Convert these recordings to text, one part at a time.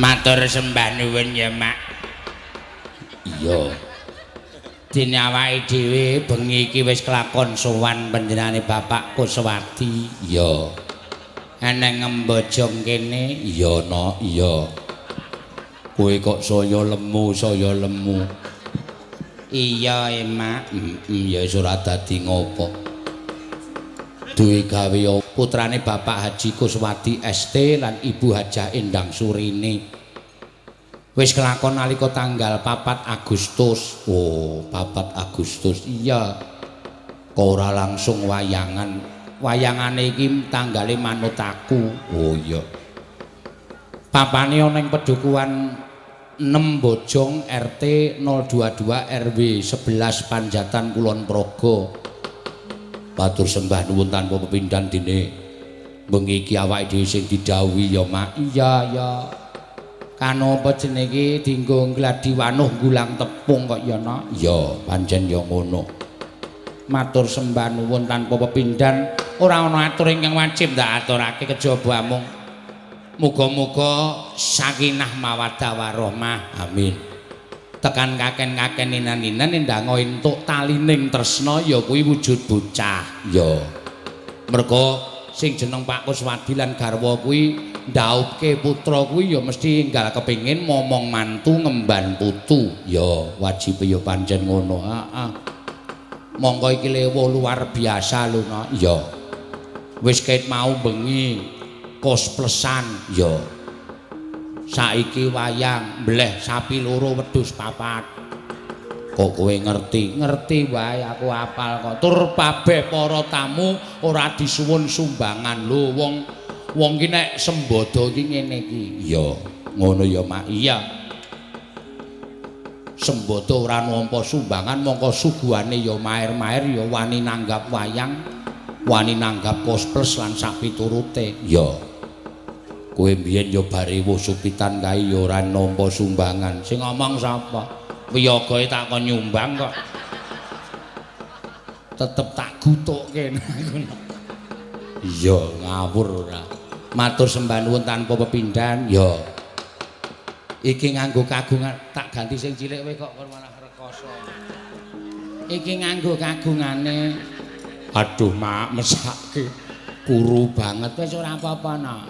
Matur sembah nuwun ya, Mak. Iya. Dene awake dhewe bengi iki wis kelakon sowan panjenengane Bapak Kuswadi. Iya. Eneng ngembojong kene. Iya, Nok, iya. Kowe kok saya lemu, saya lemu. Iya, Mak. Heeh, ya wis ora dadi ngopo. Duwe gawe putrane Bapak Haji Kuswadi ST lan Ibu Hajah Endang Surini. Wis kelakon nalika tanggal 4 Agustus. Oh, 4 Agustus. Iya. Kok ora langsung wayangan. Wayangane iki tanggale manut aku. Oh iya. Papane ana ing Pedukuhan 6 Bojong RT 022 RW 11 Panjatan Kulon Progo. Matur sembah nuwun tanpa pepindhan dene bengi iki awake dhewe sing didhawuhi ya, Mak. Iya, ya. Kano apa jenenge iki dienggo gladi wanuh gulang tepung kok ya, Nak. Iya, pancen ya ngono. Matur sembah nuwun tanpa pepindhan, ora ana atur ingkang wajib ndak aturake kejaba amung muga-muga sakinah mawaddah warahmah. Amin. Tekan kaken-kaken ninan-ninan ndang entuk talining tresna ya kuwi wujud bocah. Ya. Merga sing jeneng Pak Kuswadi lan garwa kuwi ndaupke putra kuwi ya mesti enggal kepengin momong mantu ngemban putu. Ya, wajib ya pancen ngono. Heeh. Monggo iki lewo luar biasa lho, Nak. Ya. Wis ket mau bengi kosplesan. Ya. Saiki wayang mbleh sapi loro wedhus papat. Kok kowe ngerti? Ngerti wae aku apal kok. Tur kabeh para tamu ora disuwun sumbangan lho wong wong ki nek sembodo iki ngene iki. Iya, ngono ya, Mak. Iya. Sembodo ora nampa sumbangan mongko suguhane ya maer-maer ya wani nanggap wayang, wani nanggap kosples lan sak piturute. Iya. Kowe mbiyen ya bare wuh supitan kae ya ora nampa sumbangan. Sing ngomong sapa? Wiyagae tak kon nyumbang kok. Tetep tak gutukke aku. Iya, ngawur ora. Matur sembah nuwun tanpa pepindhan. Ya. Iki nganggo kagungan, tak ganti sing cilik kowe kok malah rekoso. Iki nganggo kagungane. Aduh, Mak, mesake. Kuru banget wis ora apa-apa, Nak.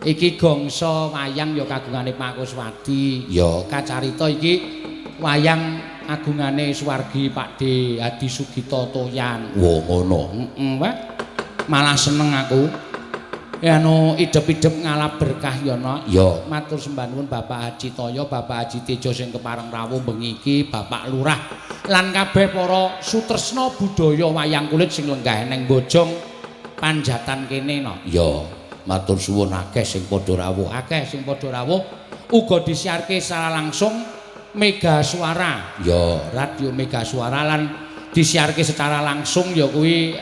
Iki gongso wayang ya kagungane Pak Kuswadi. Ya, kacarita iki wayang agungane Suwargi Pak D Hadi Sugito Toyan. Wo ngono. Heeh, wae. Malah seneng aku. Ya anu idep-idep ngalap berkah ya, Nak. Ya, matur sembah nuwun Bapak Haji Toyo, Bapak Haji Tejo sing kepareng rawuh bengi iki, Bapak Lurah lan kabeh para sutresna budaya wayang kulit sing lenggah ning Bojong Panjatan kene, Nak. Ya. Matur suwun akeh sing padha rawuh, akeh sing padha rawuh uga disiarke secara langsung Mega Suara. Ya, Radio Mega Suara lan disiarke secara langsung ya kuwi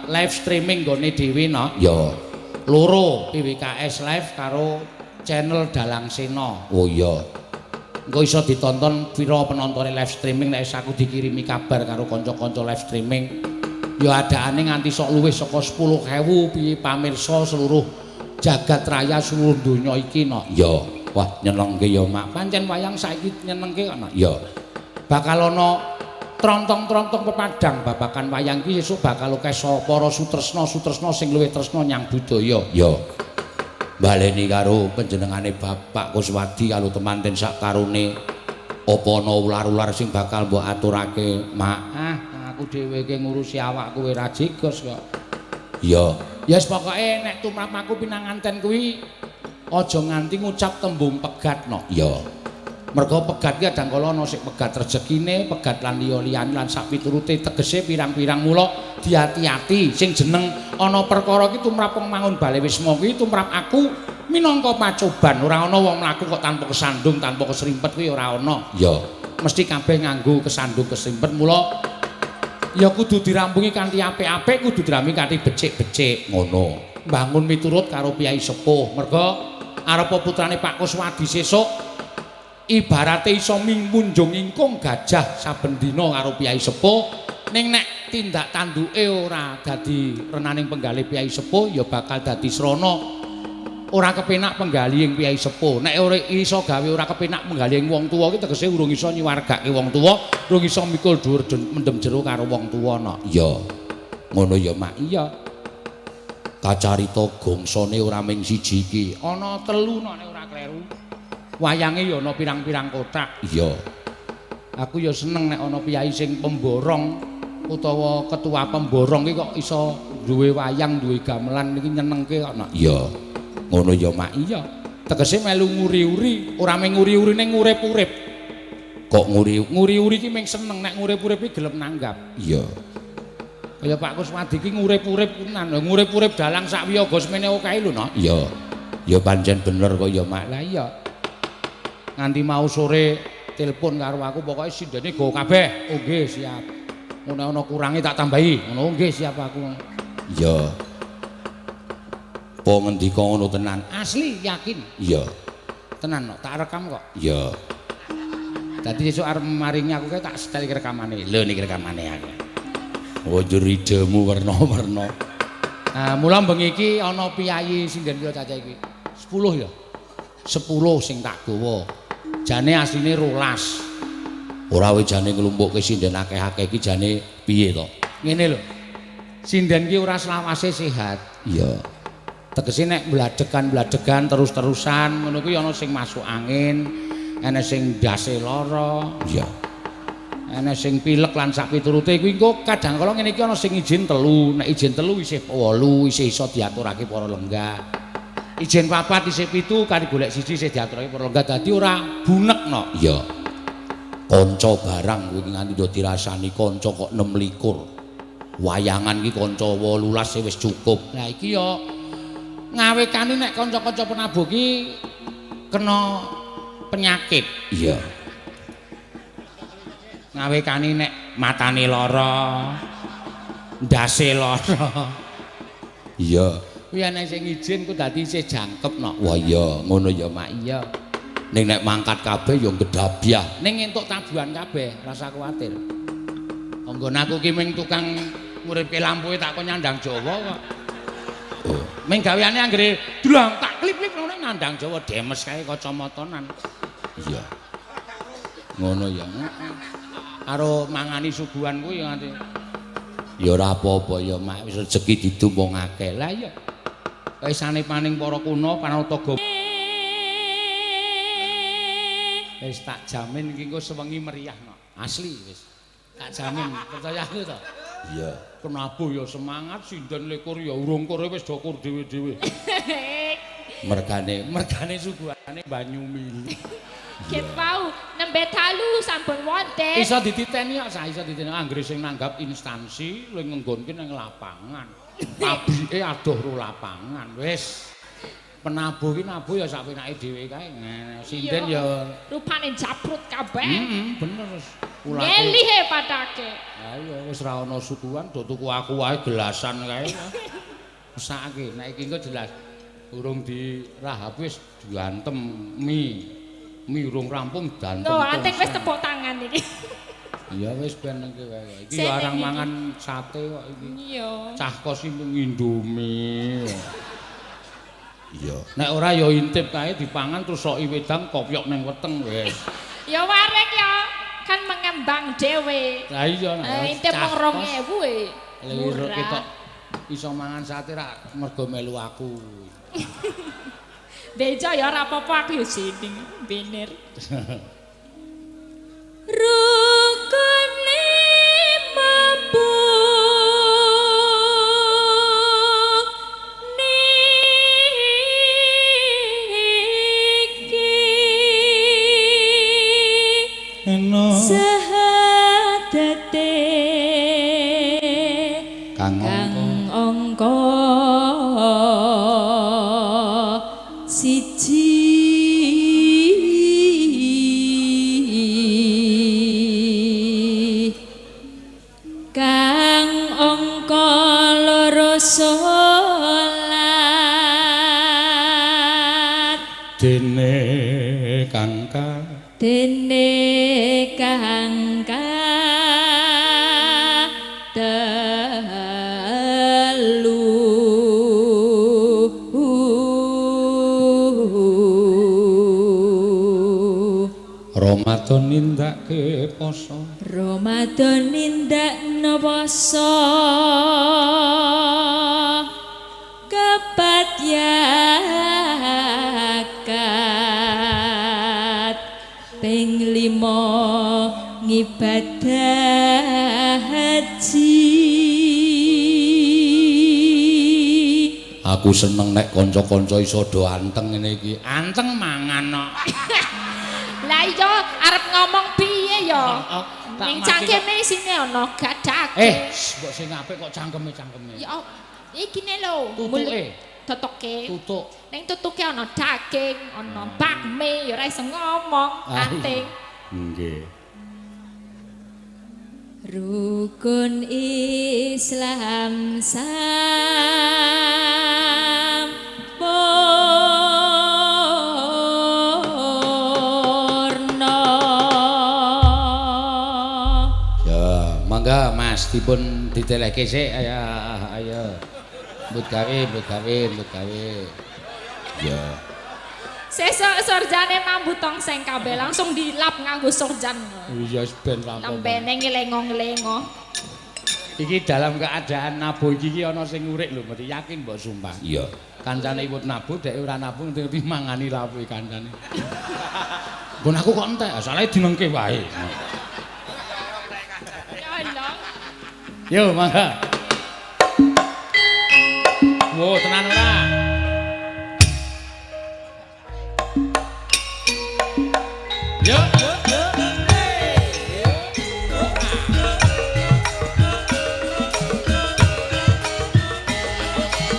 live streaming nggone dhewe, Nak. Ya. Loro PWKS live karo channel Dalang Sena. Oh iya. Engko iso ditonton pira penontone live streaming nek aku dikirimi kabar karo kanca-kanca live streaming. Ya adaane nganti sok luwih saka 10.000 piye pamirsa seluruh jagat raya seluruh donya iki, Nok. Ya, wah nyenengke ya, Mak. Pancen wayang saiki nyenengke kok, Nok. Ya. Bakal ana trontong-trontong pepadang babakan wayang iki sesuk bakal akeh para sutresna-sutresna sing luwih tresna nyang budaya. Ya. Baleni karo panjenengane Bapak Kuswadi karo temanten sak karone apa ana ular-ular sing bakal mbok aturake, Mak? Ah, aku dhewe iki ngurusi awakku ora jigos kok. Iya. Ya wis pokoke nek tumrap aku pinanganten kuwi aja nganti ngucap tembung pegat, no. Iya. Mergo pegat ki kadang kala ana sing pegat rezekine, pegat lan liya-liyane lan sak piturute tegese pirang-pirang mula diati-ati sing jeneng ana perkara ki tumrap wong mangun bale wisma kuwi tumrap aku minangka pacoban. Ora ana wong mlaku kok tanpa kesandung, tanpa kesrimpet kuwi ora ana. Iya. Mesti kabeh nganggo kesandung kesrimpet mula ya kudu dirampungi kanthi apik-apik, kudu dirampungi kanthi becik-becik. Ngono. Bangun miturut karo piyai sepuh. Merga arepa putrane Pak Kuswadi sesuk ibarate iso munjung ingkung gajah saben dina karo piyai sepuh, ning nek tindak tanduke ora dadi renaning penggalih piyai sepuh ya bakal dadi srana Ora kepenak penggalihing piyai sepuh. Nek ora iso gawe ora kepenak penggalihing wong tuwa iki tegese urung iso nyuwargake wong tuwa, urung iso mikul dhuwur mendem jero karo wong tuwa no. Iya. Ngono ya, Mak. Iya. Kacarita gongsane ora ming siji iki. Ana telu no nek ora kleru. Wayange ya ana pirang-pirang kothak. Iya. Aku ya seneng nek ana piyai sing pemborong utawa ketua pemborong iki kok iso duwe wayang, duwe gamelan iki nyenengke kok no. Iya. Ngono ya, Mak. Iya. Tegese melu nguri-uri, ora mung nguri-uri ning ngurip-urip. Kok nguri-uri iki mung seneng, nek ngurip-urip iki gelem nanggap. Iya. Kaya Pak Kuswadi iki ngurip-urip tenan, ngurip-urip dalang sak wiyaga semene akeh lho, no. Iya. Ya pancen bener kok ya, Mak. Lah iya. Nganti mau sore telepon karo aku, pokoke sindene go kabeh. Oh nggih, siap. Ngono ana kurange tak tambahi. Ngono nggih, siap aku. Iya. Apa ngendika ngono tenan? Asli yakin. Iya. Tenan kok, tak rekam kok. Iya. Dadi sesuk arep maringi aku kae tak setel rekamane. Lho niki rekamane aku. Oh njur idemu werna-werna. Nah, mula bengi iki ana piyayi sinden pira cacah iki? 10 ya. 10 sing tak gawa. Jane asline 12. Ora wis jane nglumpukke sinden akeh-akeh iki jane piye to? Ngene lho. Sinden ki ora selawase sehat. Iya. Tegese nek bladhegan-bladhegan terus-terusan ngono kuwi ana sing masuk angin, ana sing ndase lara, iya. Ana sing pilek lan sak piturute kuwi engko kadang kala ngene iki ana sing izin 3, nek izin 3 isih 8 isih iso diaturake para lenggah. Izin 4 isih 7 kari golek 1 isih diaturake para lenggah dadi ora bunek no. Iya. Kanca barang kuwi nganti do dirasani kanca kok 26. Wayangan iki kanca 18 wis cukup. Lah iki ya ngawekane nek kanca-kanca penabuh ki kena penyakit. Iya. Ngawekane nek matane lara, ndase lara. Iya. Kuwi ana sing izin ku dadi isih jangkep no. Wah iya, ngono ya, Mak. Iya. Ning nek mangkat kabeh ya gedabyah. Ning entuk tabuhan kabeh, rasa kuwatir. Anggon aku ki ming tukang nguripke lampuke tak kon nyandang Jawa kok. Oh. Ming gaweane anggere dlang tak klip-klip ngono nandang Jawa demes kae kacamatanan. Iya. Ngono ya. Karo mangani suguhan kuwi ya nganti. Ya ora apa-apa ya, Mak, wis rejeki didum wong akeh. Lah iya. Kaisane paning para kuna Panataga. Wis tak jamin iki engko sewengi meriah no. Asli wis. Tak jamin, percaya aku to. Iya. Penabuh ya semangat, sinden likur ya urung kore wis do kur dhewe-dhewe. Mergane suguhane banyu mili. Ket wau nembe dalu sampun wonten. Iso dititeni kok, iso dititeni anggere sing nanggap instansi luwih ngenggonke nang lapangan. Pabrike adoh ro lapangan. Wis. Penabuh ki nabuh ya sak penake dhewe kae. Sinden ya rupane japrut kabeh. Heeh, bener wis. Ngelihe padake. Ha iya wis ra ana sukuan do tuku aku wae gelasan kae. Mesake nek iki engko jelas urung dirahap wis diantem mie. Mie urung rampung dantem. Lho, anting wis tepuk tangan iki. Iya wis ben iki wae. Iki ya arang mangan sate kok iki. Iya. Cah kos iki Indomie. Iya. Nek ora ya intip kae dipangan terus soki wedang kopyok ning weteng wis. Ya warek ya. Kan mengembang dhewe. Lah iya intip mung 2000 e. Lha ketok iso mangan sate ra mergo melu aku. Bejo ya ora apa-apa aku ya jeneng bener. Rukune mampu niki sahadate kang angka siji kang angka loro salat dene kang ka dene kang ka telu. Ramadan nindakake poso. Ramadan nindakno poso. Kepat yakat ping 5 ngibadah haji. Aku seneng nek kanca-kanca iso do anteng ngene iki. Anteng mangan kok. Lah iya arep ngomong piye ya? Ning cangkeme isine ana gadake. Mbok sing apik kok cangkeme-cangkeme. Ya ikine lho, tutuke. Tutuke. Tutuk. Ning tutuke ana daging, ana bakmi, ya ora iso ngomong, anting. Nggih. Rukun Islam sampurna. Ya, mangga Mas dipun ditelehke sik. Ayo, ayo. Mbut gawe, mbut gawe, mbut gawe. Ya. Sesuk sorjane mambu tongseng kabeh langsung dilap nganggo sorjan. Iya wis ben rampung. Lambene ngelengo-ngelengo. Iki dalam keadaan nabuh iki ana sing ngurik lho, mesti yakin mbok sumpah. Iya. Kancane iwut nabuh, dhek ora nabuh ngerti mangani lawuhe kancane. Nggon aku kok entek, asale dinengke wae. Ya Allah. Yo mangga. Wo, tenan ora? Yo, yo, yo.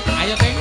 Ayo, Ting.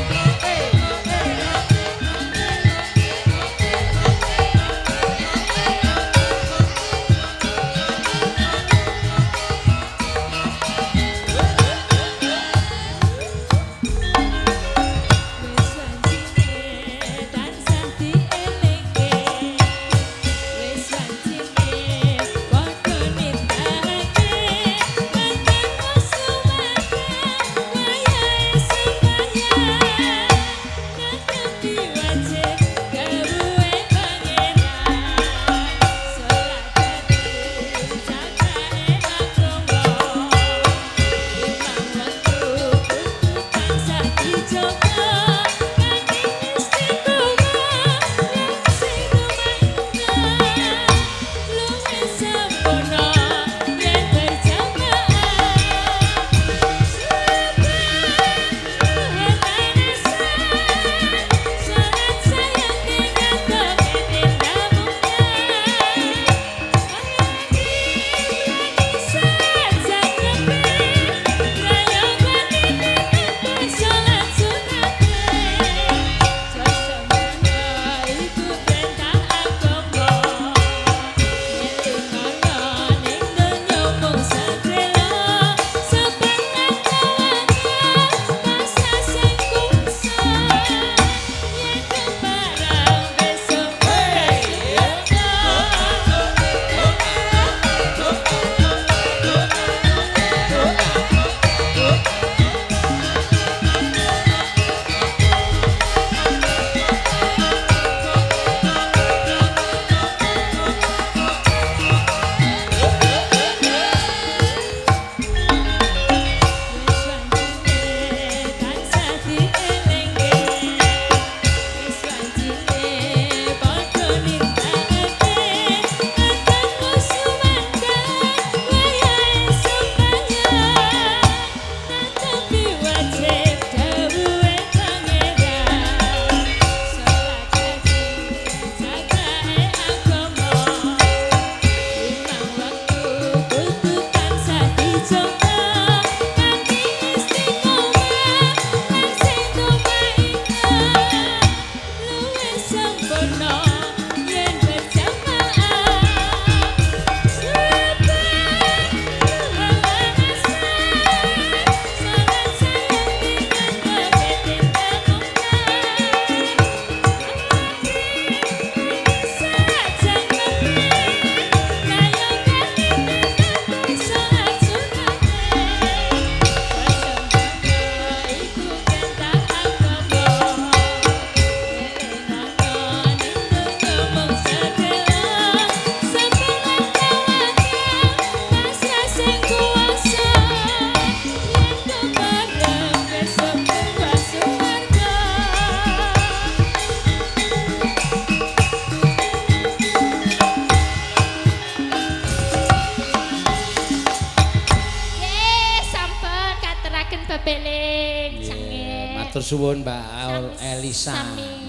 bebeling sange. Matur suwun Mbak Elisa.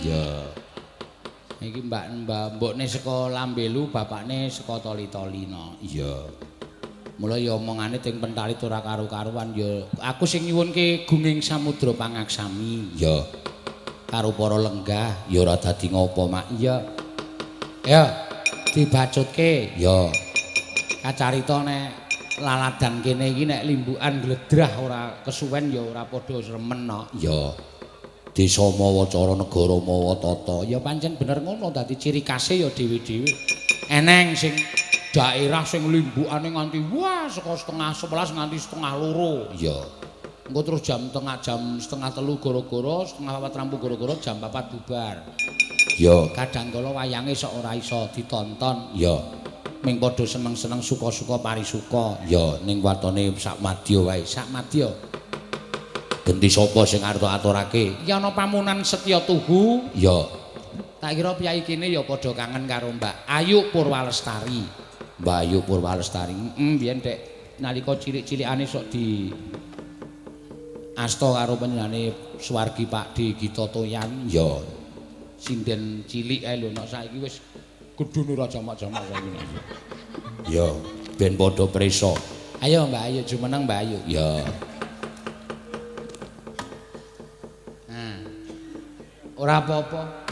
Ya. Iki Mbak mbokne saka Lambelu, bapakne saka Toli-Toli no. Iya. Mula ya omongane teng Pentalit ora karu-karuan ya. Aku sing nyuwunke gunging samudra pangaksami. Ya. Karo para lenggah ya ora dadi ngopo, Mak. Iya. Ya, dibacutke. Ya. Kacarita nek laladan kene iki nek limbukan gledrah ora kesuwen ya ora padha remen no. Ya. Desa mawa cara negara mawa tata. Ya pancen bener ngono, dadi ciri khase ya dhewe-dhewe. Eneng sing daerah sing limbukane nganti wah saka 10:30 nganti 1:30. Ya. Engko terus jam 2:30 gara-gara, 3:30 rampung gara-gara jam 4 bubar. Ya, kadang kala wayange sok ora iso ditonton. Ya. Ming padha seneng-seneng suka-suka parisuka. Ya, ning watone sak madya wae, sak madya. Genti sapa sing arep aturake? Ya ana pamunan Setya Tuhu. Ya. Tak kira piyai kene ya padha kangen karo Mbak Ayu Purwalestari. Mbak Ayu Purwalestari. Heeh, biyen dek nalika cilik-cilikane sok di asta karo panjenengane swargi Pak D Gita Toyan. Ya. Sinden cilik ae lho, nek saiki wis gedune ora jamak-jamak saiki. Ya, ben padha prisa. Ayo Mbak Ayu jumeneng Mbak Ayu. Ya. Ora apa-apa.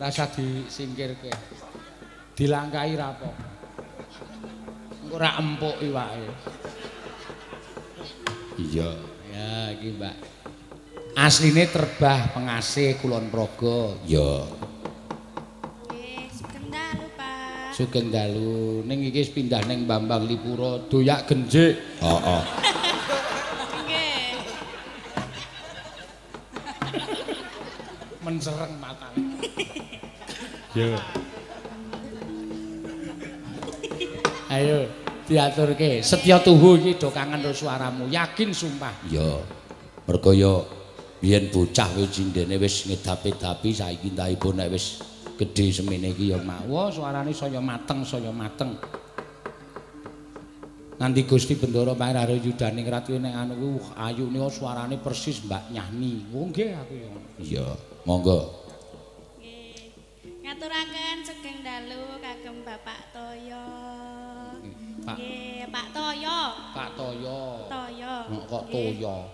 Rasa disingkirke. Dilangkahi ra apa-apa. Engko ora empuk iwake. Iya, ya iki Mbak. Asline Terbah Pengasih Kulon Progo. Ya. Nggih, sugeng dalu, Pak. Sugeng dalu. Ning iki wis pindah ning Bambang Lipura, doyak genjik. Heeh. Nggih. Mencereng matane. Yo. Ayo diaturke. Setya Tuhu iki do kangen karo suaramu, yakin sumpah. Ya. Mergo ya biyen bocah wis cindene wis ngedapi-dapi saiki entahipun nek wis gedhe semene iki ya mawa suarane saya mateng, saya mateng. Nganti Gusti Bendara Pangeran Yudaning Ratu nek anu kuwi ayu nika suarane persis Mbak Nyahni. Oh nggih aku ya ngono. Iya, monggo. Nggih. Ngaturaken sugeng dalu kagem Bapak Toyo. Pak nggih, Pak Toyo. Pak Toyo. Toyo. Kok Toyo.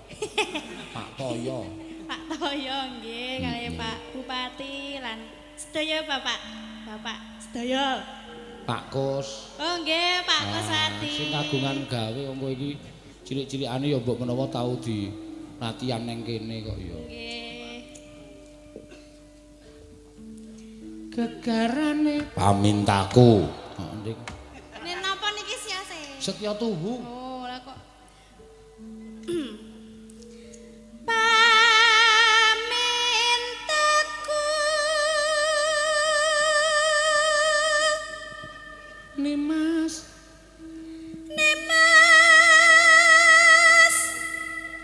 Pak Toyo. Pak Toyo nggih kalih Pak Bupati lan sedaya Bapak. Bapak sedaya. Pak Kus. Oh nggih, Pak Kuswati. Sing kagungan gawe wong kowe iki cilik-cilikane ya mbok menawa tau di latihan nang kene kok ya. Nggih. Gegarane pamintaku. Heeh, Dik. Nek napa niki siase? Setya Tuhu. Oh, lah kok. Pamintaku Nimas, Nimas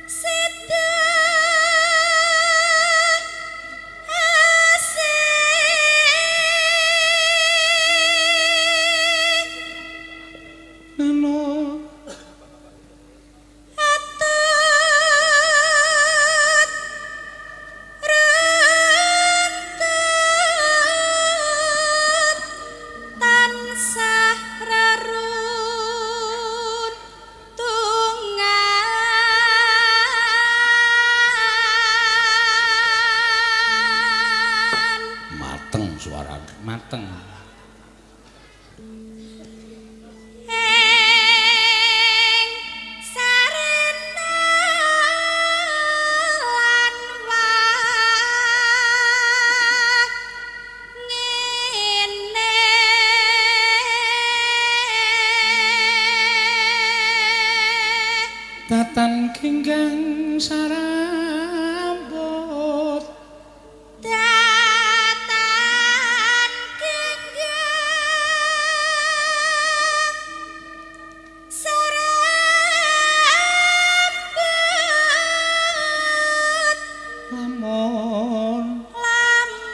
Sida Asih Nano Atut Rentut tansah reruntungan. Mateng suarane, mateng. Ing sarena lan wangine Tatan genggang sarambut, datan genggang sarambut lamun lamun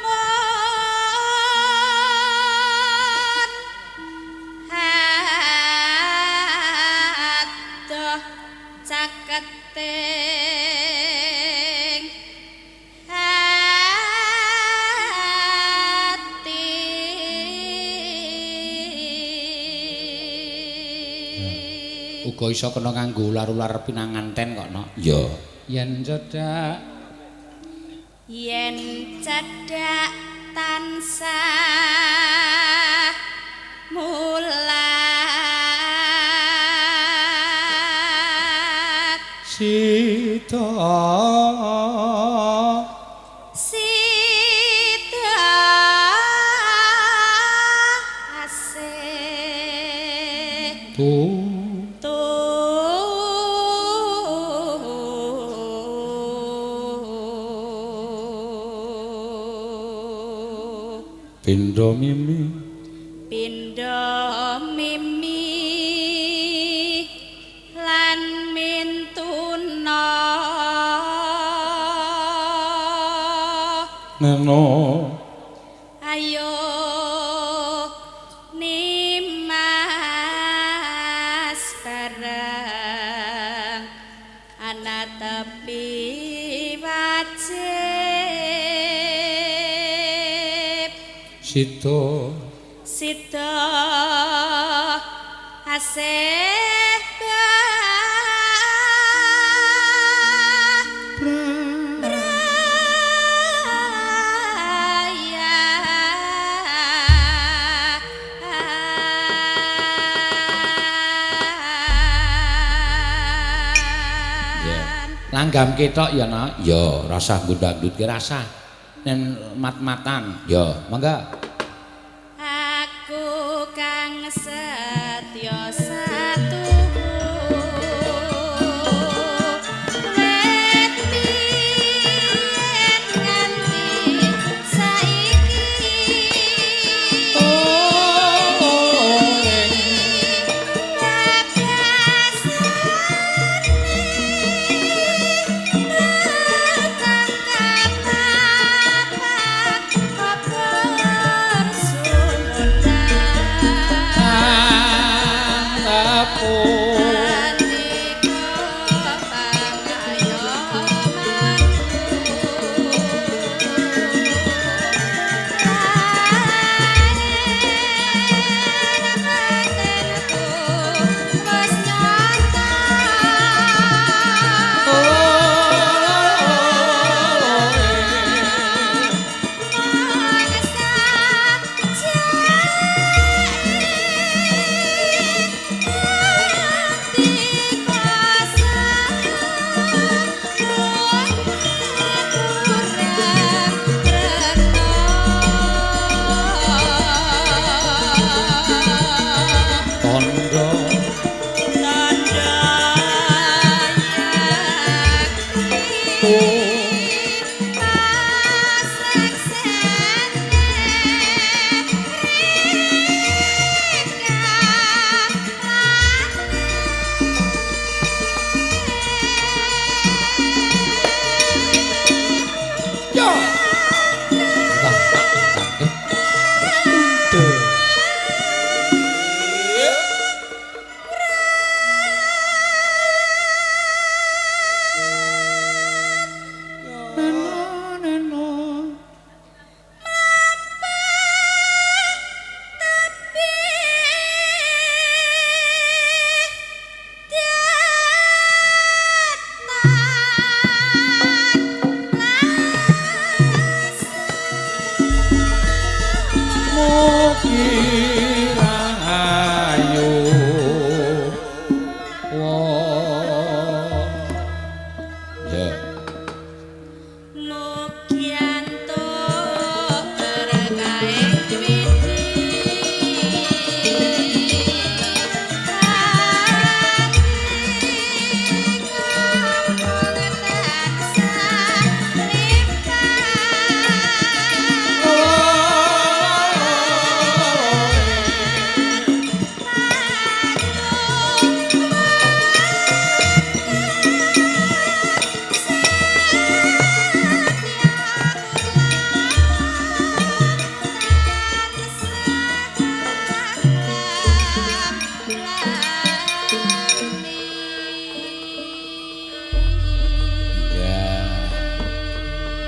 adoh Saketing ati. Uga iso kena kanggo ular-ular pinanganten kok, Nok. Ya. Yen cedhak, yen cedhak tansah mulat sida sida asih tu pindha mimi, pindha mimi lan mintuna neno ayo nimas bareng ana tepi wajib sida sida asih braya. Langgam ketok ya, Nak. Ya, rasah ngundang-ndutke rasah. Nen mat-matan. Ya, mangga. Aku kang setya satu wit biyen nganti saiki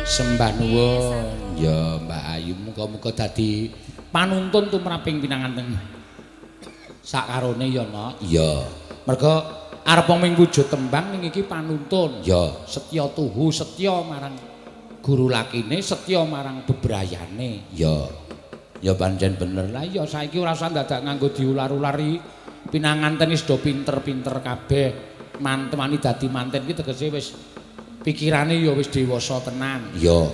Sembah nuwun. Ya Mbak Ayu muga-muga dadi panuntun tumraping pinanganten sakarone ya, Nok. Iya. Merga arep ming wujud tembang ning iki panuntun. Ya, setya tuhu, setya marang guru lakine, setya marang bebrayane. Ya. Ya pancen bener. Lah iya saiki ora usah dadak nganggo diular-ulari. Pinanganten wis do pinter-pinter kabeh. Mantemani dadi manten iki tegese wis pikirane ya wis dewasa tenan. Iya.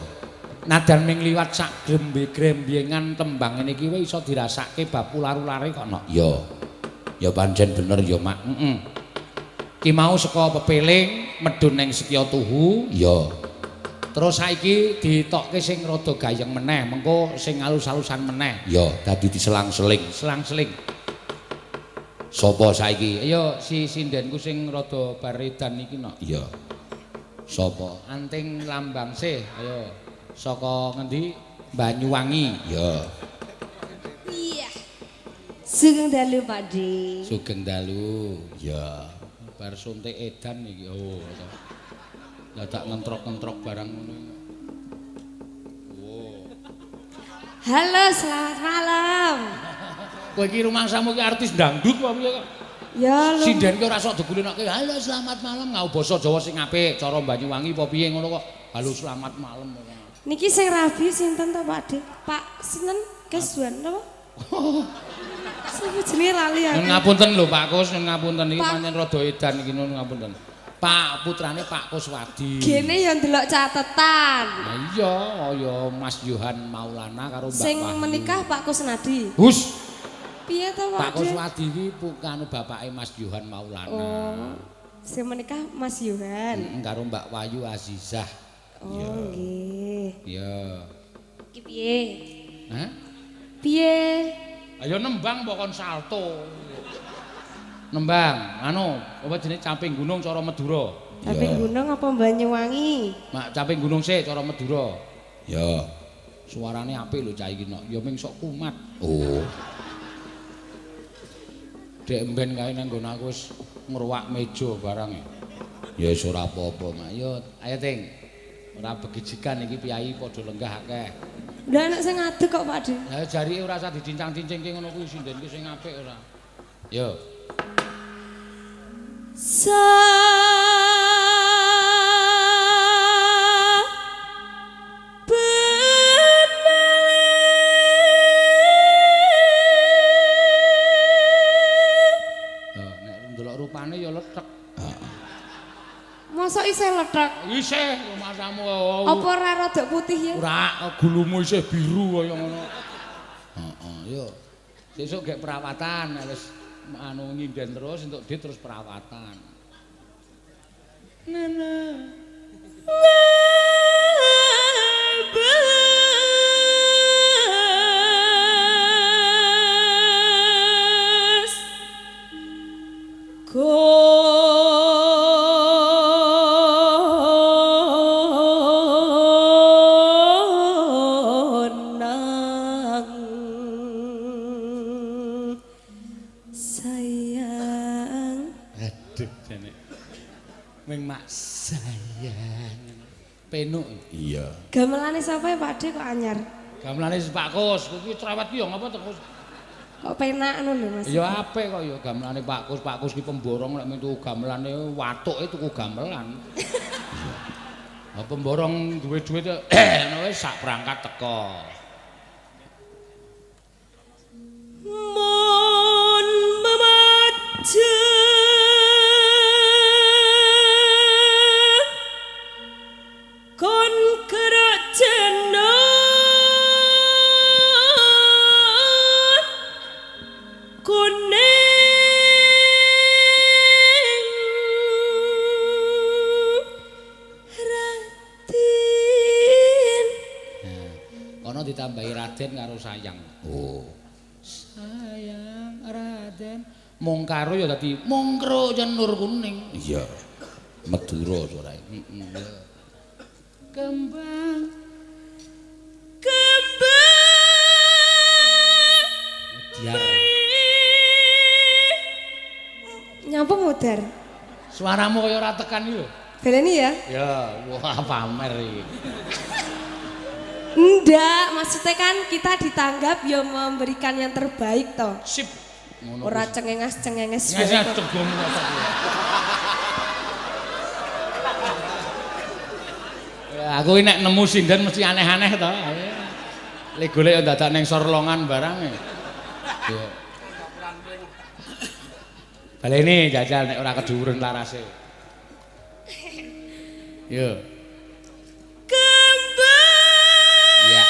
Nadan ming liwat sak grembe-grembyengan tembang ngene iki wis iso dirasake bab ular-ulare kok, Nok. Iya. Ya pancen bener ya, Mak. Heeh. Ki mau saka pepeling medhun ning Setya Tuhu. Iya. Terus saiki ditokke sing rada gayeng meneh, mengko sing alus-alusan meneh. Iya, dadi diselang-seling, selang-seling. Sapa saiki? Ayo si sindenku sing rada baredan iki, Nok. Iya. Sapa? Anting Lambang sih. Ayo. Saka ngendi? Banyuwangi. Ya. Iya. Sugeng dalu, Pak D. Sugeng dalu. Ya. Bar suntik edan iki. Oh. Dadak ngentrok-ngentrok barang ngono. Oh. Halo, selamat malam. Kowe iki rumangsamu iki artis dangdut apa piye kok? Ya lho. Sinden ki ora sok digulinake. Halo, selamat malam ngau basa Jawa sing apik, cara Banyuwangi apa piye ngono kok. Halo, selamat malam. Niki sing rabi sinten to, Pak De? Pak sinten? Keswan napa? Sapa jenenge lali aku. Ngapunten lho Pak Kus, ngapunten iki pancen rada edan iki nuwun ngapunten. Pak putrane Pak Kuswadi. Gene ya ndelok catetan. Lah iya, ya Mas Yohan Maulana karo Mbak Sing Wahyu. menikah Pak Kusnadi. Hus. Piye to, Pak? Pak Kuswadi iki pukane bapake Mas Yohan Maulana. Oh. Sing menikah Mas Yohan. Karo Mbak Wahyu Azizah. Oh, nggih. Iya. Iki piye? Hah? Piye? Ayo nembang mbok kon salto. Nembang, anu, apa jenenge Caping Gunung cara Madura. Caping Gunung apa Banyuwangi? Mak Caping Gunung sik cara Madura. Ya. Suarane apik lho cah iki nok. Ya ming sok kumat. Oh. Dek mben kae nang nggon aku wis ngruwak meja barang. Ya wis ora apa-apa, Mak. Yo, ayo Ting. Ora begijikan iki piyayi padha lenggah akeh. Lah nek sing ngadeg kok Pak De. Lah jarike ora usah dicincang-cincingke ngono kuwi sinden ki sing apik ora. Yo. Nek ndelok rupane ya lethek. Mosok isih lethek? Isih rumasamu. Apa ora rada putih ya? Ora, gulumu isih biru kaya ngono. Heeh, yo. Sesuk gek perawatan wis anu nyinden terus entuk dit terus perawatan. Nana. Ngabes konang sayang. Aduh jane. Ming mak sayang. Penuk. Iya. Gamelane sapa ya Pak De kok anyar? Gamelane Pak Kus, kuwi cerewet ki ya ngapa to Kus? Kok penak ngono lho Mas. Ya apik kok ya gamelane Pak Kus. Pak Kus ki pemborong lek metu gamelane watuke tuku gamelan. Lah pemborong duwe duit ngono wis sak perangkat teko. Mun memacu kon gerak jenut kuning Raden. Kono ditambahi Raden karo sayang. Oh. Sayang Raden mung karo ya dadi mungkro cenur kuning. Iya. Madura suarae. Heeh. Kembang kembang Diar. Nyapa mudar? Suaramu kaya ora tekan iki lho. Baleni ya? Ya, wah pamer iki. Ndak, maksudnya kan kita ditanggap ya memberikan yang terbaik toh. Sip. Ngono. Ora cengenges-cengenges. Nges cegom kok. Ya, aku nek nemu sinden mesti aneh-aneh to. Le golek dadak ning sorlongan barang. Ya. Baleni jajal nek ora keduwuren larase. Yo. Kembang. Ya.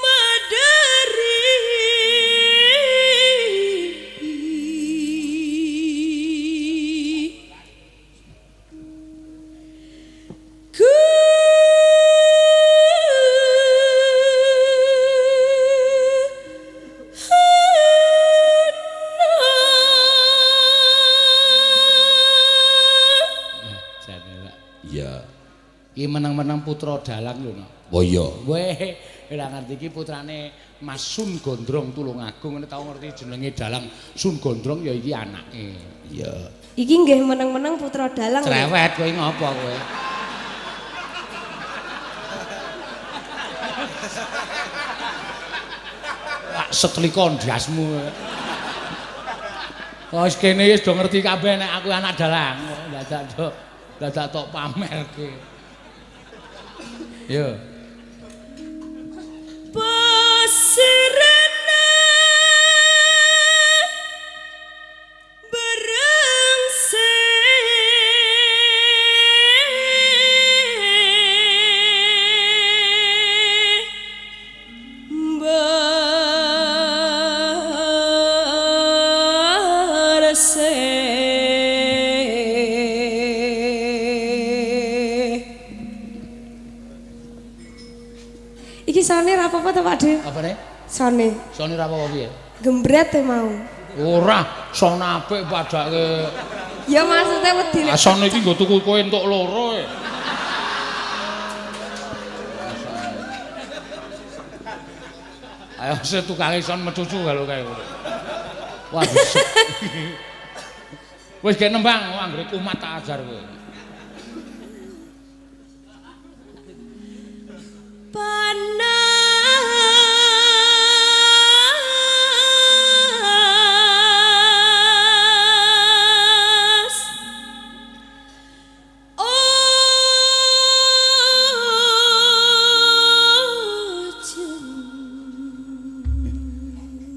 Madari. Iki meneng-meneng putra dalang lho, Nak. Oh iya. Weh, ora ngerti iki putrane Mas Sun Gondrong Tulungagung, ngene tau ngerti jenenge dalang Sun Gondrong ya iki anake. Iya. Iki nggih meneng-meneng putra dalang. Cerewet kowe ngopo kowe? Wah, setlika ndasmu. Wis kene wis do ngerti kabeh nek aku anak dalang. Dadak tok pamerke. Yo. Pasirana berengse berse. Iki sone ra apa-apa to Pak De? Apa ne? Sone. Sone ra apa-apa piye? Gembret e mau. Ora, sone apik padake. Ya maksudnya wedi nek. Ah sone iki nggo tuku kowe entuk loro e. Ayo se tukange son mecucu kalau kae ngono. Wah. Wis gek nembang, anggere kumat tak ajar kowe. Panas ujan.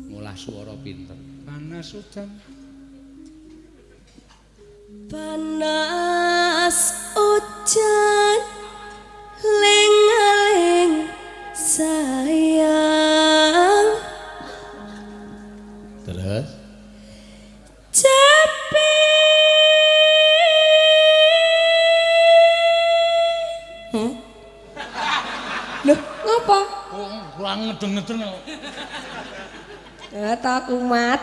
Ngolah suara pinter. Panas udan. Panas ujan ling-ling sayang. Terus cepi. Loh, ngopo? Kok kurang ngedeng-ngedeng kok. Ya ta kumat.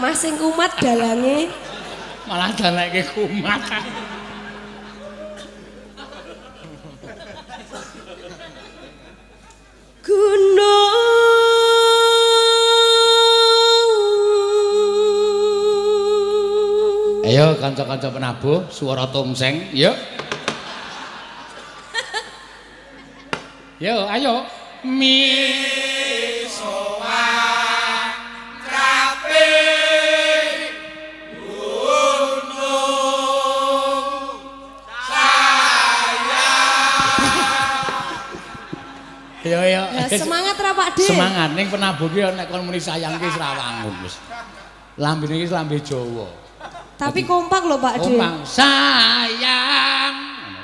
Mas sing kumat dalange. Malah daleke kumat. Gunung. Ayo kanca-kanca penabuh suara tongseng, yuk. Yo, ayo. Mi soa trape gunung sayang. Yo yo. Ya, semangat ra Pak De. Semangat ning penabuh ki nek kon muni sayang ki wis ra wangun wis. Lambene iki lambe Jawa. Tapi kompak lho Pak De. Kompak sayang.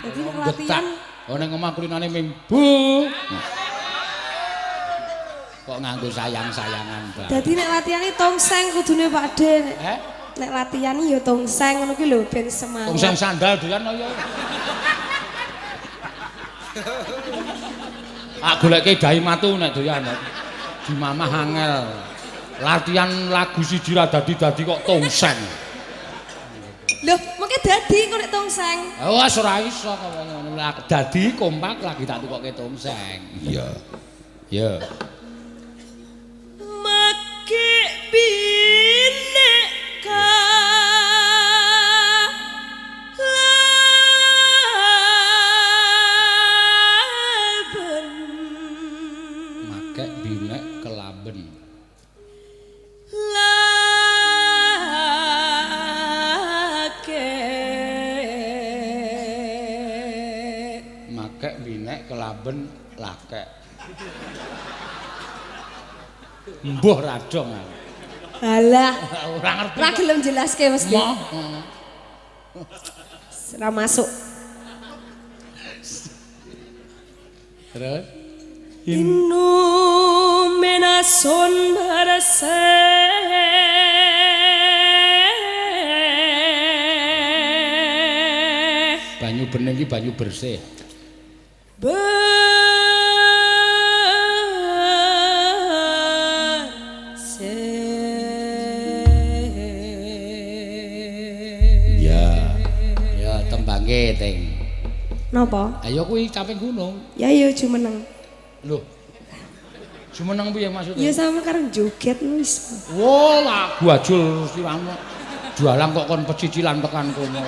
Dadi nek latihan oh ning omah kulinane ming bu. Kok nganggo sayang-sayangan bareng. Dadi nek latihan iki tongseng kudune Pak De. Eh? Nek latihan ya tongseng ngono ki lho ben semangat. Tongseng sandal doyan ya. Ah goleke dahi matu nek doyan. Dimamah angel. Latihan lagu siji ra dadi-dadi kok tongseng. Loh, mengke dadi kok nek tongseng. Wah, ora iso kok ngono. Dadi kompak lagi tak tukoke tongseng. Iya. Ya. Make binek ben lakek. Mbuh radong aku. Alah, ora ngerti. Ora gelem jelaske mesti. Moh. Ora masuk. Terus Illuminason berseh. Banyu bening iki banyu bersih. Bersih. Ya. Ya tembangke Ting. Napa? Ayo kuwi caping gunung. Ya ya jumeneng. Lho. Jumeneng piye maksudnya? Ya sama karo joget wis. Wo, lagu ajul siwangmu. Jualan kok kon pecicilan tekan kono.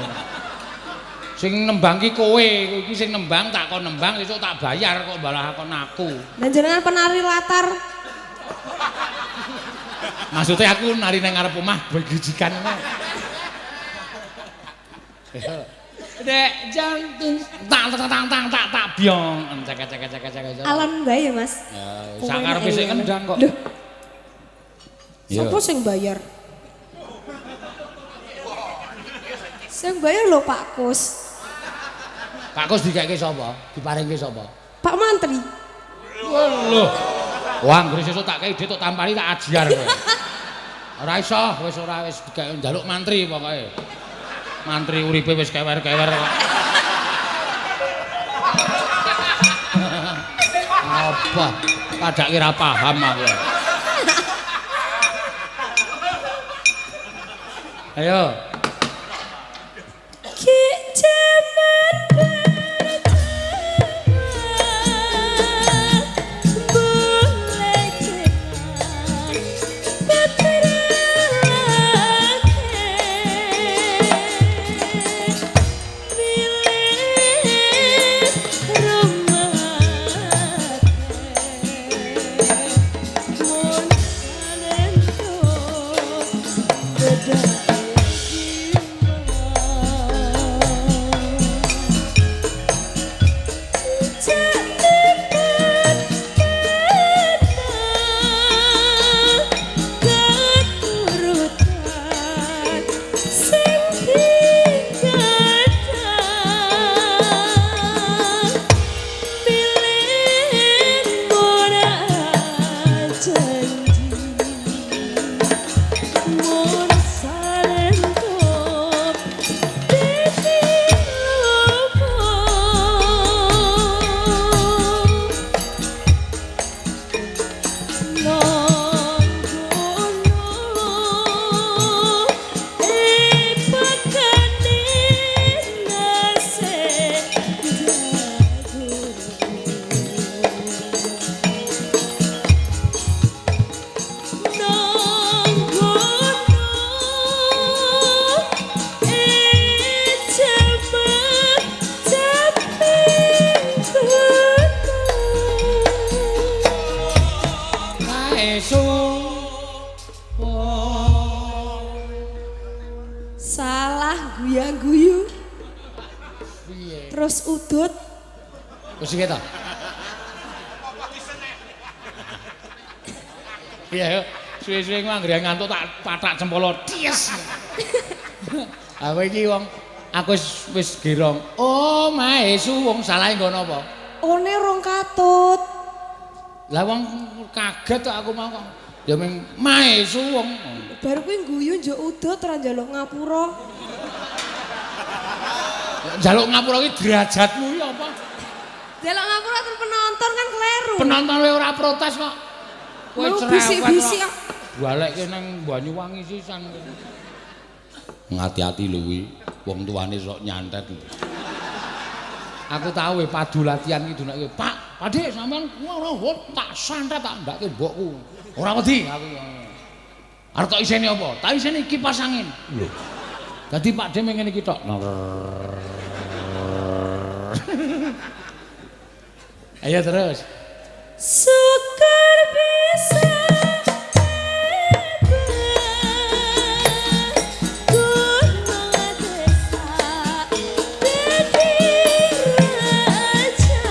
Sing nembang ki kowe, iki sing nembang tak kon nembang sesuk tak bayar kok balah kon aku. Lah jenengan penari latar. Maksudnya aku nari nang ngarep omah begijikan ngono. Dek jantung tak tak tak tak tak tak byong cek cek cek cek cek. Alon bae ya, Mas. Ya, sakarepe sik kendang kok. Lho. Sopo sing bayar? Sing bayar lho Pak Kus. Pak Kus dikeke sapa? Diparingke sapa? Pak Mantri. Lho. Wah, anggere sesuk tak kei dhit tok tampani tak ajiar kowe. Ora iso, wis ora wis dikeke njaluk mantri pokoke. Mantri uripe wis kewer-kewer kok. Apa? Padake ora paham aku. Ayo. Ki jaman Salah guya-guyu. Piye? Terus udut. Wis iki ta? Piye suwe-suwe ku anggere ngantuk tak pathak cempolo. Ties. Aku iki wong aku wis girong. Oh, mae suwung salahe nggon apa? One rong katut. Lah wong kaget kok aku mau kok. Ya ming mae suwung. Baru kuwi guyu njuk udut ora njaluk ngapura. Njaluk ngapura ki derajatmu iki apa? Njaluk ngapura terus penonton kan kleru. Penonton wae ora protes kok. Kowe cerewet. Bisik-bisik kok. Balekke nang Banyuwangi sisan. Ngati-ati lho kuwi, wong tuane sok nyantet. Aku tau padu latihan iki dunake, Pak, Pakde sampean ngono tak santet tak ndake mbokku. Ora wedi aku. Arep tok isene apa? Tak isene kipas angin. Lho. Dadi Pakde meng ngene iki tok. Ayo terus. Syukur bisa gunung desa dadi raja.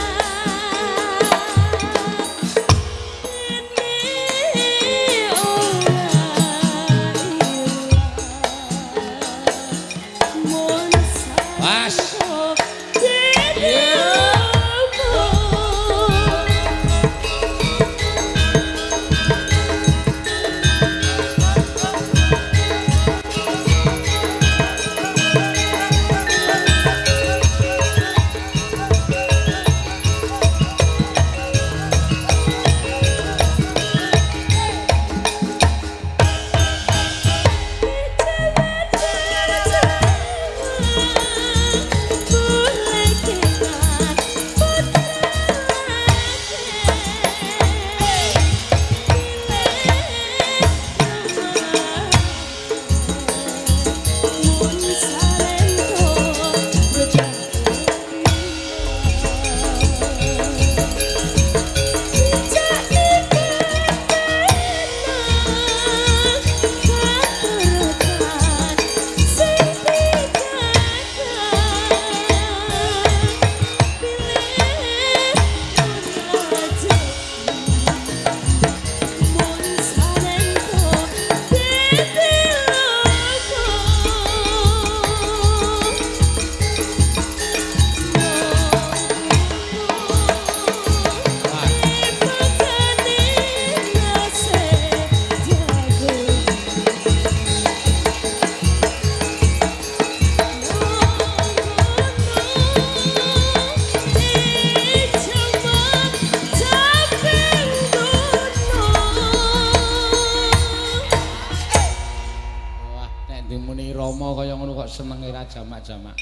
Nek dimuni Rama kaya ngono kok senenge ra jamak-jamak.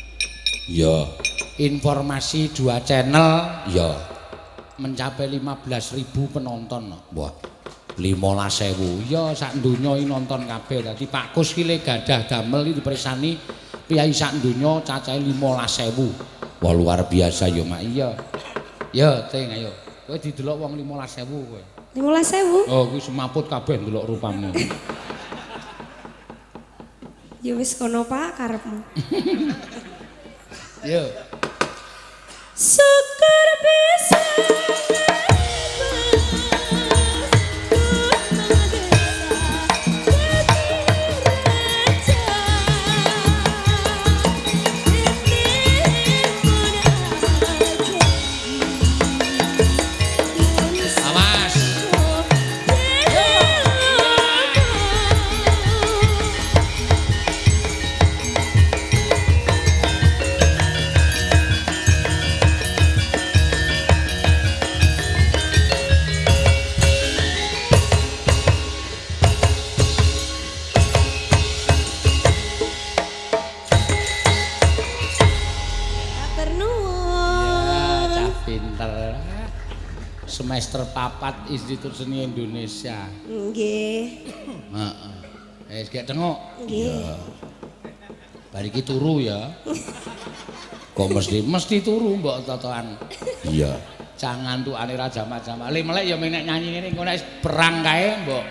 Iya. Informasi 2 channel ya mencapai 15.000 penonton. Wah. 15.000. Iya sak donya iki nonton kabeh. Dadi Pak Kus ki le gadah damel iki dipersani piyai sak donya cacahe 15.000. Wah luar biasa ya Mak. Iya. Ya, Ting ayo. Kowe didelok wong 15.000 kowe. 15.000? Oh, kuwi semaput kabeh ndelok rupamu. Ya wis kono Pak karepmu. Yo. Syukur bisa Awas. Matur nuwun. Cah pinter. Semester 4 Institut Seni Indonesia. Nggih. Heeh. Wis gek tengok. Nggih. Bar iki turu ya. Kok mesti turu mbok totoan. Iya. Cah ngantukane ra jamak-jamak. Le melek ya menek nyanyi ngene engko nek perang kae mbok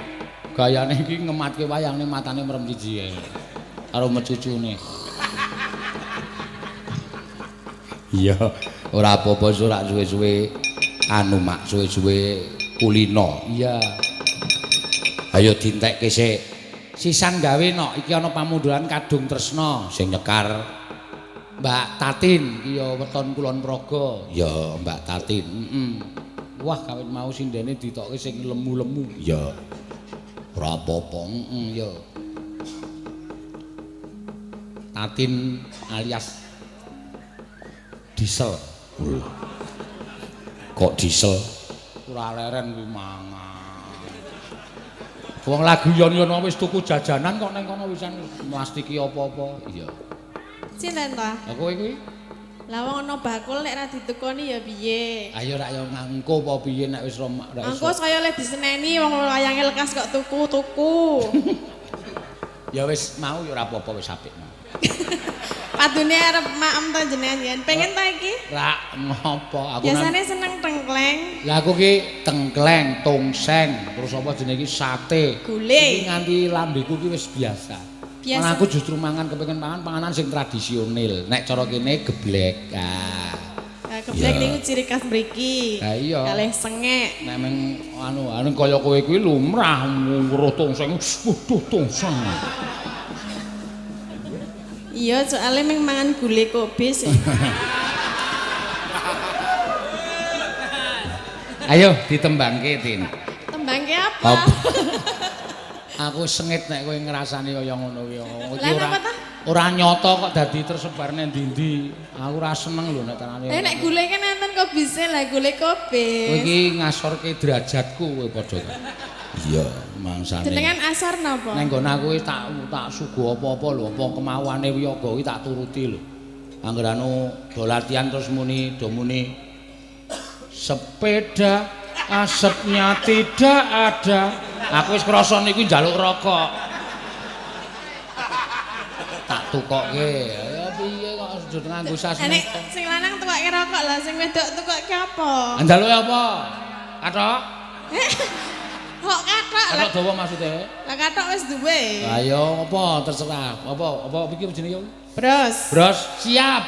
gayane iki ngematke wayangne matane merem siji ae. Karo mecucune. Iya, ora apa-apa ora suwe-suwe anu mak suwe-suwe kulino. Iya. Ayo dintekke sik. Sisan gawe nok iki ana pamunduran Kadung Tresna sing nyekar Mbak Tatin iki ya weton Kulon Progo. Ya Mbak Tatin. Heeh. Wah kawit mau sindene ditokke sing lemu-lemu. Ya. Ora apa-apa. Heeh ya. Tatin alias Diesel. Kok diesel? Ora leren kuwi mangan. Wong lagi yon-yon wis tuku jajanan kok neng kono wisan mlastiki apa-apa. Iya. Sinten ta? Lah kowe kuwi? Lah wong ana bakul nek ra ditukoni ya piye? Ayo rak ya ngangko apa piye nek wis ora iso. Engko saya leh diseneni wong wayange lekas kok tuku-tuku. Ya wis mau ya ora apa-apa wis apik. Padune arep maem ta jenengan? Pengen ta iki? Rak ngopo aku biasane seneng tengkleng. Lah aku ki tengkleng, tongseng, terus apa jenenge iki sate. Gule. Iki nganti lambeku ki wis biasa. Malah aku justru mangan kepengin mangan panganan sing tradisional. Nek cara kene geblek. Ah. Geblek niku ciri khas mriki. Lah iya. Kalih sengek. Nek meng anu kaya kowe kuwi lumrah weruh tongseng. Waduh tongseng. Iya, soalnya meng mangan gule kobis. Ayo ditembangke, Tin. Tembangke apa? Aku sengit nek kowe ngrasani kaya ngono kuwi. Lah napa ta? Ora nyata kok dadi tersebar nang ndi-ndi. Aku ora seneng lho nek tanane. Eh nek gule kan enten kobise lah gule kobis. Kowe iki ngasorke derajatku kowe padha. Iya, mangsane. Jenengan asar napa? Neng nggon aku wis tak suguh apa-apa lho, apa kemauane wiyaga kuwi tak turuti lho. Angger anu do latihan terus muni do muni sepeda asapnya tidak ada. Aku wis krasa niku njaluk rokok. Tak tukokke. Ya piye kok aja nganggo sasmita. Nek sing lanang tukokke rokok lah, sing wedok tukokke apa? Njaluke apa? Kathok? Kok kathok? Kathok dawa maksude? Lah kathok wis duwe. Lah ya apa terserah. Apa apa iki jenenge? Bros. Bros siap.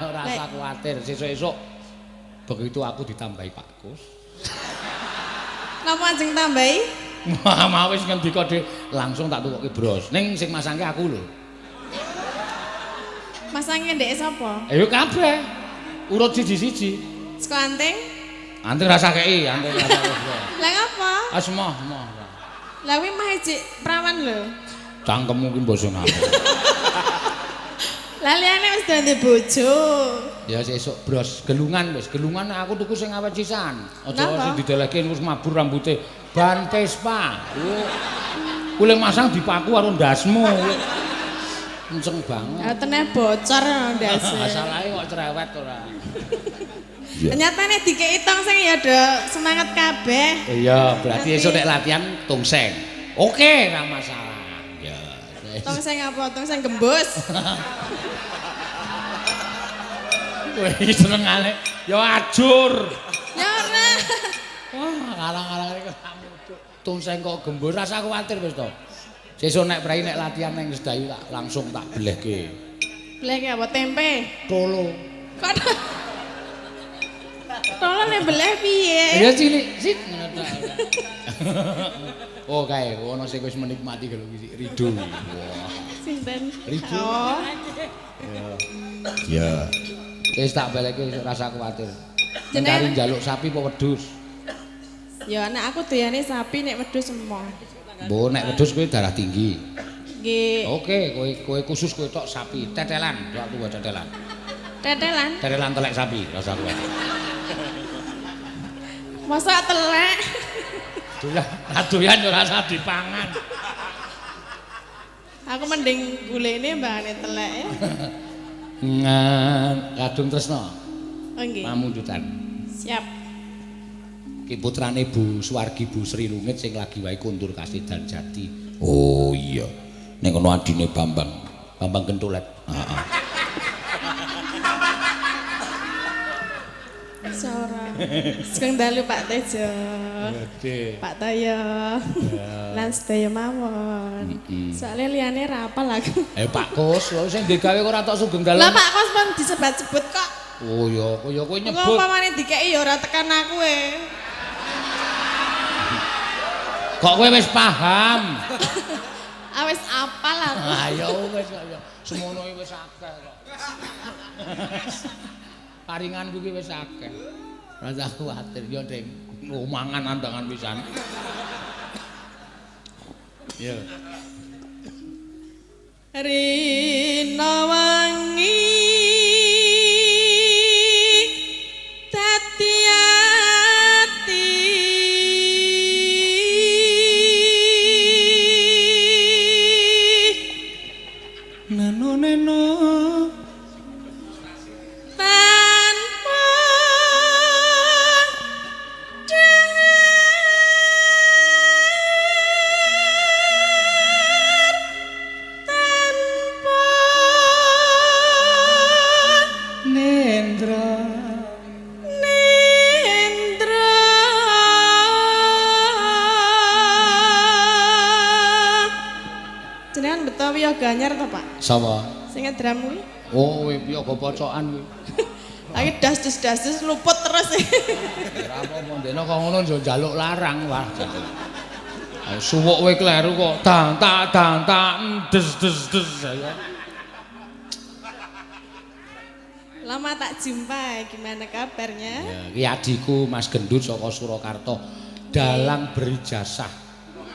Ora usah kuwatir, sesuk-esuk begitu aku ditambahi Pak Kus. Napa ajeng tambahi? Wah, wis ngendika dhewe langsung tak tukokke bros. Ning sing masangke aku lho. Masangke ndeke sapa? Ayo kabeh. Urut siji-siji. Saka anting? Anting rasa kei, anting rasa kei. Lah ngapa? Ah semoh, moh. Lah kuwi mah ijik prawan lho. Cangkemmu ki mbok sing apa. Lah liyane wis dadi bojo. Ya sesuk bros, gelungan wis, gelungan aku tuku sing awet sisan. Aja sing didelehke wis mabur rambute. Ban Vespa. Kuwi masang dipaku karo ndasmu. Kenceng banget. Ya teneh bocor ndase. Masalahe kok cerewet ora. Iya. Nyatane dikeki tongseng ya do semangat kabeh. Iya, berarti esuk nek latihan tongseng. Oke, ora masalah. Ya. Tongseng apa? Tongseng gembus. Kowe iki senengane ya ajur. Ya ora. Wah, alang-alang iki tak mudhuk. Tongseng kok gembus, rasa kuwatir wis to. Sesuk nek prei nek latihan ning Sedayu tak langsung tak belehke. Belehke apa? Tempe? Tolo. Kok tolo nek beleh piye? Ya cilik, sit ngono tok. Oh kae ono sing wis menikmati lho iki Rido. Wah. Sinten? Rido. Oh. Ya. Wis tak belehke rasa kuwatir. Mencari njaluk sapi apa wedhus? Ya nek aku doyane sapi nek wedhus emoh. Mbok nek wedhus kowe darah tinggi. Nggih. Oke, kowe khusus kowe tok sapi, tetelan, tok tuwa tetelan. Tetelan? Tetelan telek sapi, rasa kuwatir. Masa telek? Doyan, doyan ora usah dipangan. Aku mending gulene mbahane telek ya. Ngan kadung tresna. Oh nggih. Pamundutan. Siap. Ki putrane Bu Suwargi Bu Sri Lungit sing lagi wae kondur kasedan jati. Oh iya. Ning kono adine Bambang. Bambang Kentulet. Heeh. Sora. Sugeng dalu Pak Tejo. Pak Toyo. Lan sedaya mawon. Soale liyane ra apal aku. Pak Kos, lho sing digawe kok ora tok sugeng dalu. Lah Pak Kos pun disebat-sebut kok. Oh ya, ya kowe nyebut. Kok umpamane dikeki ya ora tekan aku e. Kok kowe wis paham? Ah wis apal aku. Ah ya wis kok ya. Semono iki wis akeh kok. Paringanku iki wis akeh. Rasa kuwatir ya Ding. Mangan andangan pisan. Ya. Rina wangi dadi ati neno neno tanpa dahar tanpa nendra nendra. Jenengan beto wiyaga anyar to Pak? Sapa? Sing ngedram kuwi. Oh, wiyaga pocokan kuwi. Lagi das-das luput terus. Ora apa-apa ndene kok ngono yo njaluk larang wah. Suwuk kowe kleru kok tang tak tang tak des des des ayo. Lama tak jumpa, gimana kabarnya? Ya, iki adikku Mas Gendut saka Surakarta. Dalang berijasah.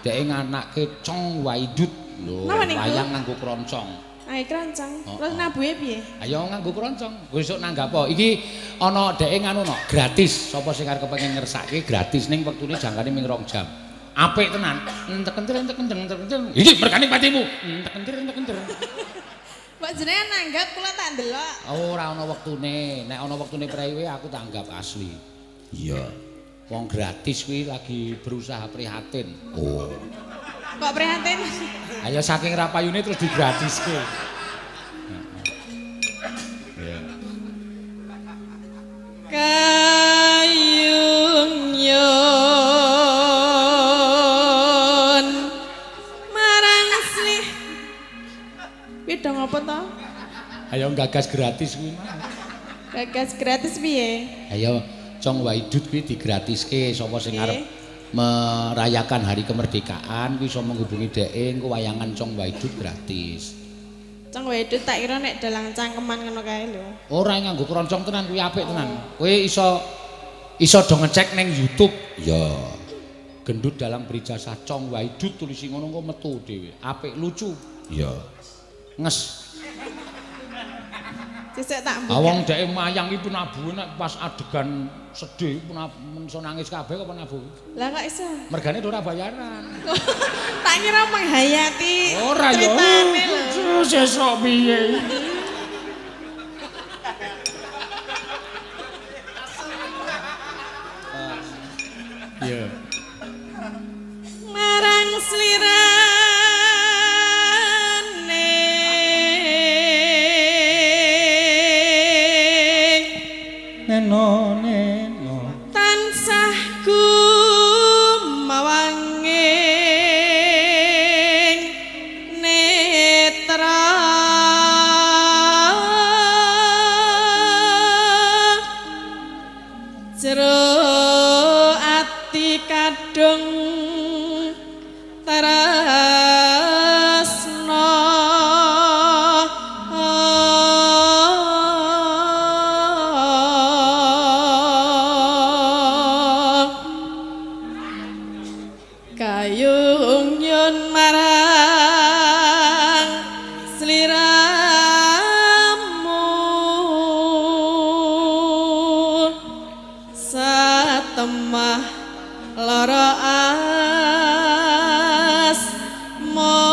Dheke nganake Cong Waidut. Lho, wayang nganggo kroncong. Ayo kroncong. Terus nabuhe piye? Ayo nganggo kroncong. Besok nanggap apa? Iki ana dheke nganu no, gratis. Sapa sing arep kepengin ngersake gratis ning wektune jangkane ming 2 jam. Apik tenan. Entek entek entek entek entek. Iki mergane patimu. Entek entek entek entek. Mbok jenengan nanggap kula tak ndelok. Ora ana wektune. Nek ana wektune prewe aku tanggap asli. Iya. Wong gratis kuwi lagi berusaha prihatin. Oh. Kok prihatin? Ayo saking rapayune terus digratiske. Iya. Kayung yun marang slih. Kuwi dong apa to? Ayo gagas gratis kuwi mah. Gagas gratis piye? Ayo Cong Waidut kuwi digratiske sapa sing arep merayakan hari kemerdekaan kuwi iso menghubungi dheke engko wayangan Cong Waidut gratis. Cong Waidut tak kira nek dalang cangkeman ngono kae lho. Ora nganggo kroncong tenan kuwi apik tenan. Kowe iso do ngecek ning YouTube. Ya. Gendut dalang berijasah Cong Waidut tulisi ngono engko metu dhewe. Apik lucu. Iya. Nges. Sesek tak mbuka. Wong dheke mayang iki penabuhe nek pas adegan sedih menso nangis kabeh kok penabuh. Lah kok iso? Mergane ora bayaran. Tak kira menghayati ora ya. Ceritane lho. Sesuk piye? Iya. Marang slirane neno neno tansah gumawanging netra jero ati kadung tresna kayung nyun marang sliramu satemah lara asmara.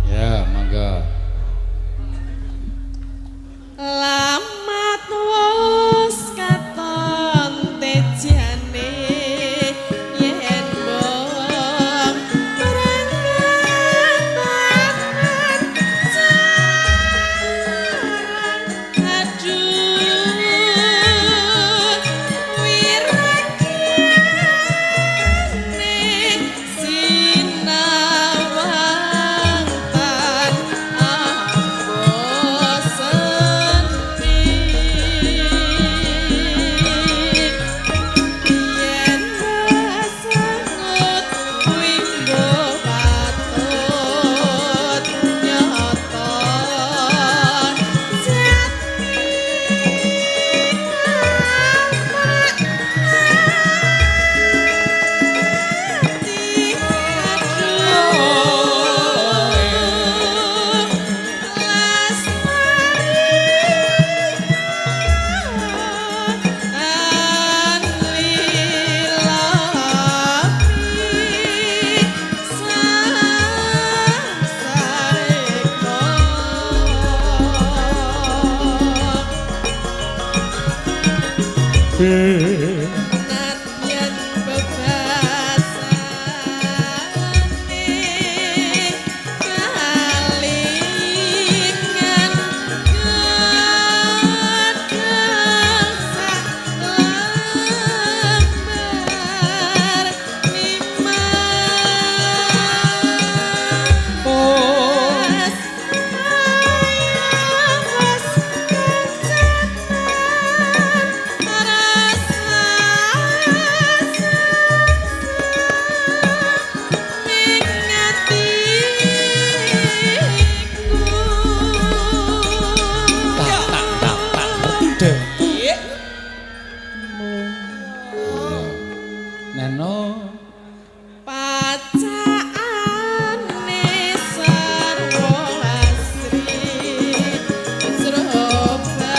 Ya, mangga. Lamat wus katon tejane yen bong berangkat jarang aduh wirakane sinawang tan amboseni yen basangut winggo patut nyata jati ati aduh lestari an lilapi sangsareka. Nadyan bebasane kalingan gedhang sak lembar nimas ayawes kencanan rasa ning atiku. Tak tak tak tak ngerti deh. Neno Pacakane sarwa asri jroba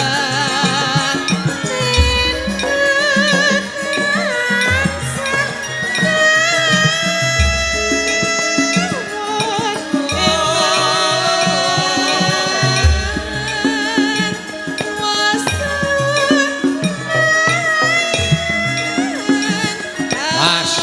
Mas.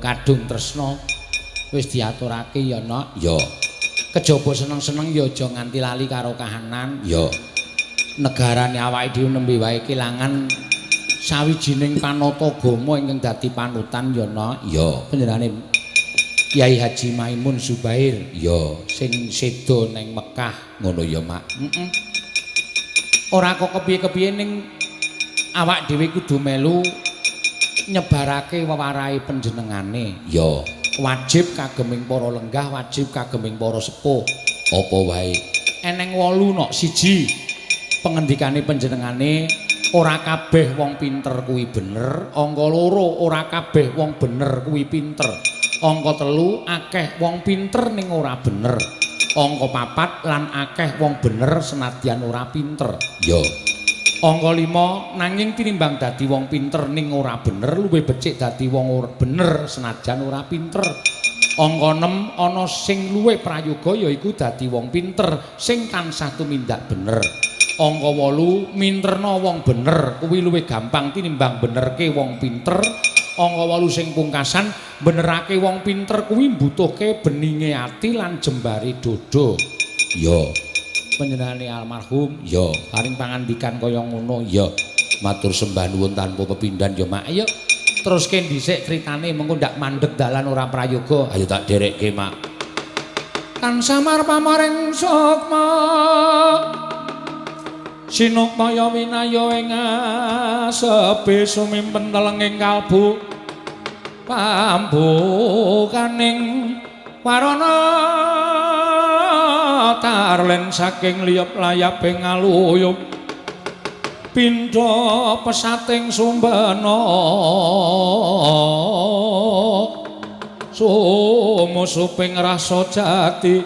Kadung tresna wis diaturake ya nok ya kejaba seneng-seneng ya aja nganti lali karo kahanan ya negarane awake dhewe nembe wae kelangan sawijining panata agama ingkang dadi panutan ya nok ya panjenengane Kyai Haji Maimun Zubair ya sing seda ning Mekah ngono ya Mak. Heeh. Ora kok kepiye-kepiye ning awak dhewe kudu melu nyebarake wewarahe panjenengane ya wajib kageming para lenggah, wajib kageming para sepuh. Apa wae eneng 8 nok siji pengendikane panjenengane ora kabeh wong pinter kuwi bener, angka 2 ora kabeh wong bener kuwi pinter, angka 3 akeh wong pinter ning ora bener, angka 4 lan akeh wong bener senadyan ora pinter ya. Angka 5 nanging tinimbang dadi wong pinter ning ora bener luwih becik dadi wong ora bener senajan ora pinter. Angka 6 ana sing luwih prayoga yaiku dadi wong pinter sing tansah tumindak bener. Angka 8 minterna wong bener kuwi luwih gampang tinimbang benerke wong pinter. Angka 8 sing pungkasan benerake wong pinter kuwi mbutuhke beninge ati lan jembare dodo. Ya. Panjenengane almarhum ya paring pangandikan kaya ngono ya matur sembah nuwun tanpa pepindhan ya Mak. Ayo teruske dhisik critane mengko ndak mandeg dalan ora prayoga. Ayo tak derekke Mak. Kan samar pamaring sukma sinukmaya winaya ing asepe sumimpen telenging kalbu pambukaning warana tarlen saking liyep layaping aluyup pindha pesating sumbena sumusuping rasa jati.